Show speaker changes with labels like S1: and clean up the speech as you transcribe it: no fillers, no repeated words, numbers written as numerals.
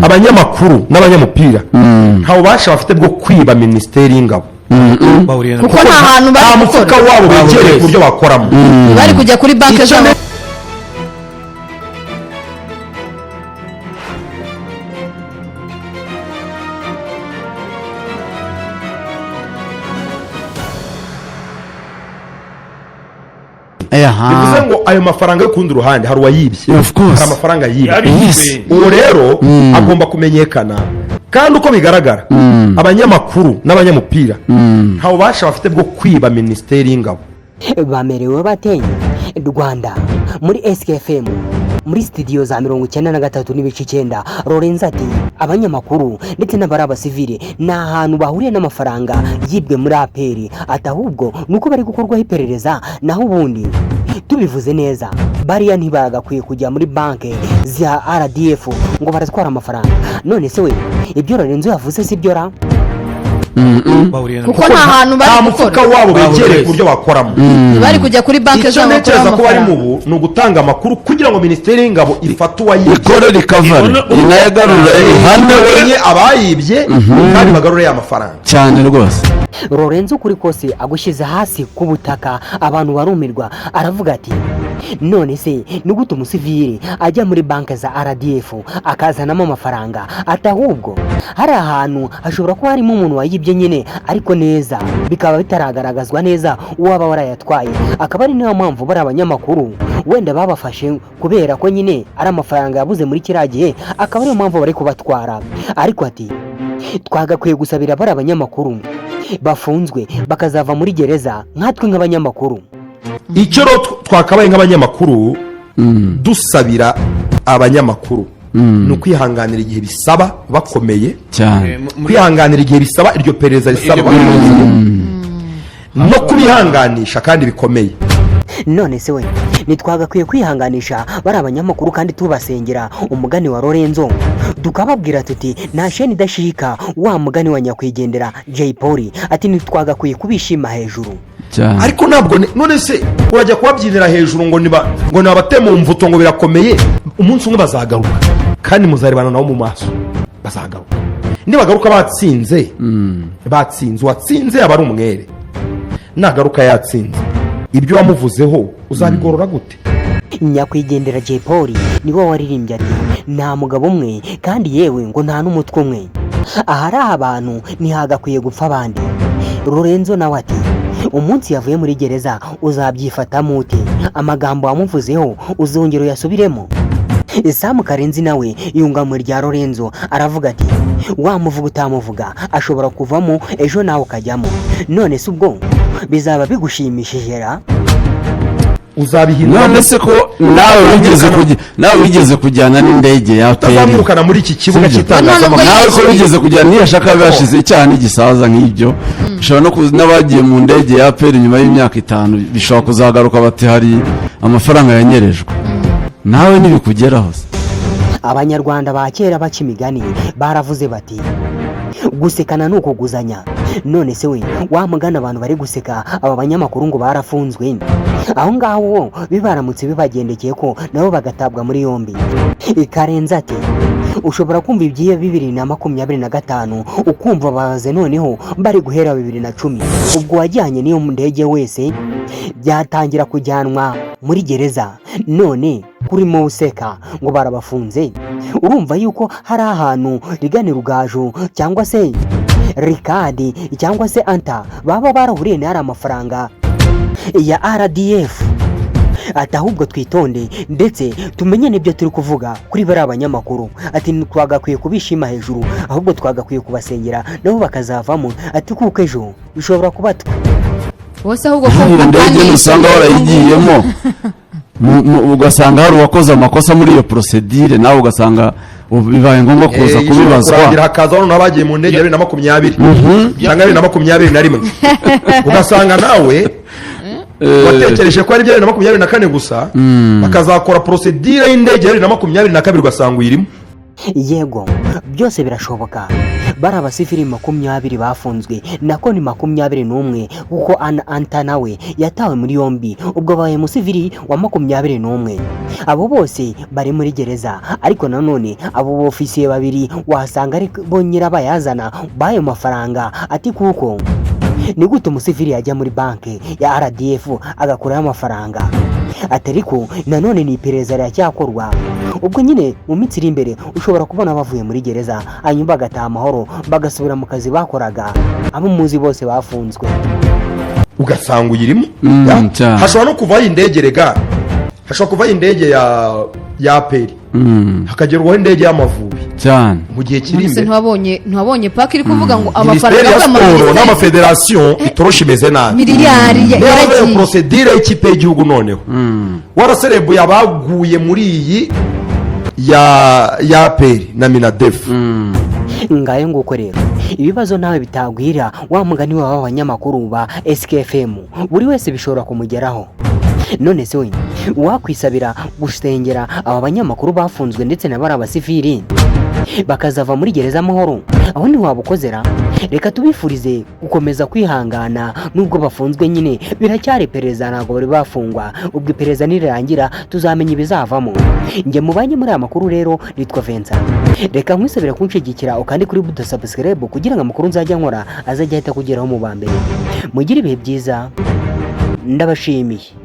S1: Abanyamakuru n'abanyamupira nta bubasha bafite bwo kwiba Minisiteri y'Ingabo.
S2: Bahuriye na
S3: Kuko nta hantu bari
S1: Nta mufuka
S3: gukora.
S1: wabo begereye ku buryo bakoramo.
S3: Bari kujya kuri banki
S1: Icyo
S3: zabo.
S1: Bivuze ngo ayo mafaranga yo ku rundi ruhande hari uwayibye.
S4: Of course.
S1: Hari amafaranga yibye.
S2: Yaribwe.
S1: Uwo rero agomba kumenyekana, kandi uko bigaragara abanyamakuru n'abanyamupira nta bubasha bafite bwo kwiba Minisiteri y'Ingabo.
S5: Bamerewe bate Rwanda? Muri SKFM, muri studio za 93.9, Lorenzo ati abanyamakuru ndetse n'abari abasivile ni ahantu bahuriye n'amafaranga yibwe muri APR, ati ahubwo ni uko bari gukorwaho iperereza, naho ubundi tubivuze neza bariya ntibagakwiye kujya muri banki za RDF ngo baratwara amafaranga. None se we, ibyo Lorenzo yavuze si byo ra?
S2: Bahuriye na
S3: Kuko nta hantu bari
S1: Nta mufuka
S3: gukora.
S1: wabo begereye
S2: Bahuriye.
S1: ku buryo bakoramo.
S3: Bari kujya kuri banki
S1: Icyo
S3: zabo
S1: ntekereza ko barimo
S3: amafaranga.
S1: ubu ni ugutanga amakuru kugira ngo Minisiteri y'Ingabo ifate uwayibye,
S4: Ikore recovery, inayagarura, ihane.
S1: Bamenye abayibye kandi bagarure ya mafaranga.
S4: Cyane rwose.
S5: Lorenzo kuri kose agushyize hasi ku butaka, abantu barumirwa. Aravuga ati none se ni gute umusivili ajya muri banki za RDF akazanamo amafaranga? Ati ahubwo hari ahantu hashobora kuba harimo umuntu wayibye nyine, ariko neza bikaba bitaragaragazwa neza uwaba warayatwaye, akaba ari nayo mpamvu bari abanyamakuru wenda babafashe, kubera ko nyine ari amafaranga yabuze muri kiriya gihe, akaba ariyo mpamvu bari kubatwara. Ariko ati twagakwiye gusabira bari abanyamakuru bafunzwe bakazava muri gereza nkatwe nk'abanyamakuru.
S1: Icyo rero twakabaye nk'abanyamakuru dusabira abanyamakuru ni ukwihanganira igihe bisaba bakomeye,
S4: Cyane.
S1: kwihanganira igihe bisaba iryo perereza risaba
S2: Iryo
S1: bakomeye, no kubihanganisha kandi bikomeye.
S5: None se we, ntitwagakwiye kwihanganisha bari abanyamakuru kandi tubasengera, umugani wa Lorenzo, tukababwira tuti nta sheni idashika, wa mugani wa nyakwigendera Jay Polly, ati ntitwagakwiye kubishima hejuru?
S4: Cyane.
S1: Ariko ntabwo none se urajya kubabyinira hejuru ngo niba ngo nibabatema mvuto ngo birakomeye? Umunsi umwe bazagaruka kandi muzarebana nabo mu maso. Bazagaruka, nibagaruka batsinze, batsinze, uwatsinze aba ari umwere. Nagaruka yatsinze, ibyo wamuvuzeho uzabigorora gute?
S5: Nyakwigendera Jay Polly niwe waririmbye ati nta mugabo umwe kandi yewe ngo nta n'umutwe umwe, ahari abantu ntihagakwiye gupfa abandi. Lorenzo nawe ati umunsi yavuye muri gereza uzabyifatamo ute? Amagambo wamuvuzeho uzongera uyasubiremo? Sam Karenzi nawe yunga mu rya Lorenzo, aravuga ati wamuvuga utamuvuga ashobora kuvamo ejo nawe ukajyamo, none se ubwo bizaba bigushimishije ra?
S1: Uzabihindura?
S4: None se ko nawe wigeze kujyana n'indege ya APR?
S1: Utazamwirukana muri iki kibuga
S4: Sibyo.
S1: cy'itangazamakuru.
S4: Nawe ko wigeze kujyana, niyashaka bashize icyaha n'igisaza nk'ibyo, ushobora no kuza n'abagiye mu ndege ya APR nyuma y'imyaka 5 bishobora kuzagaruka bati hari amafaranga yanyerejwe, nawe ntibikugeraho se?
S5: Abanyarwanda ba kera baca imigani baravuze bati gusekana ni ukuguzanya. None se we, wa mugani, abantu bari guseka aba banyamakuru ngo barafunzwe, aho ngaho wo bibaramutse bibagendekeye ko nabo bagatabwa muri yombi? Karenzi ati ushobora kumva iby'iyo 2025 ukumva baze noneho bari guhera 2010, ubwo wajyanye n'iyo ndege wese byatangira kujyanwa muri gereza. None kurimo useka ngo barabafunze, urumva yuko hari ahantu Rigani Rugaju cyangwa se Rikadi cyangwa se Anta baba barahuriye n'ari amafaranga ya RDF. Ati ahubwo twitonde ndetse tumenye n'ibyo turi kuvuga kuri bariya banyamakuru. Ati twagakwiye kubishima hejuru, ahubwo twagakwiye kubasengera nabo bakazavamo, ati kuko ejo bishobora kuba twe.
S3: Bose ahubwo ko
S4: Iyo ndege usanga warayigiyemo, ugasanga hari uwakoze amakosa muri iyo procédure, nawe ugasanga ubu bibaye ngombwa kuza
S1: Eh, ishobora
S4: kubibazwa.
S1: kurangira hakaza noneho abagiye mu ndege ya 2020 cyangwa 2021, ugasanga nawe watekereje ko ari ibya 2024 gusa, bakazakora procédure y'indege ya 2022 ugasanga uyirimo.
S5: Yego, byose birashoboka. Bari abasivili 20 bafunzwe, nako ni 21, kuko Ana Anta nawe yatawe muri yombi, ubwo abaye umusivili wa 21. Abo bose bari muri gereza, ariko nanone abo bofisiye babiri wasanga ari bo nyirabayazana b'ayo mafaranga, ati kuko ni gute umusivili yajya muri banki ya RDF agakurayo amafaranga? Ati ariko nanone ni iperereza riracyakorwa. Ubwo nyine mu minsi iri imbere ushobora kubona bavuye muri gereza, hanyuma bagataha amahoro, bagasubira mu kazi bakoraga. Abo muzi bose bafunzwe.
S1: Ugasanga uyirimo. Ya?
S4: Cyane.
S1: Hashobora no kuvaho indege rega, hashobora kuvaho indege ya APR, hakagerwaho indege y'Amavubi
S4: cyane
S1: mu gihe kiri
S3: None se
S1: imbere.
S3: ntiwabonye paka iri kuvuga ngo
S1: Minisiteri
S3: amafaranga
S1: ya
S3: avuye mu
S1: siporo
S3: minisiteri
S1: n'amafederasiyo, itoroshi imeze nabi.
S3: Miliyari
S1: Niba
S3: yaragiye.
S1: procédure y'ikipe y'igihugu, noneho waraserebuye abaguye muri iyi ya APR na MINADEF.
S5: Ngayo nguko rero, ibibazo nawe bitagwira wa mugani wawe w'abanyamakuru ba SKFM, buri wese bishobora kumugeraho. None se we wakwisabira gusengera aba banyamakuru bafunzwe ndetse na bari abasivili bakazava muri gereza amahoro, aho ntiwabukozera? Reka tubifurize gukomeza kwihangana nubwo bafunzwe nyine, biracyari iperereza, ntabwo bari bafungwa. Ubwo iperereza nirirangira tuzamenya ibizavamo. Njye mubanye muri aya makuru rero nitwa Vincent. Reka nkwisabira kunshigikira ukandi kuri buto subscribe, kugira ngo amakuru nzajya nkora azajya ahita akugeraho mu ba mbere. Mugire ibihe byiza, ndabashimiye.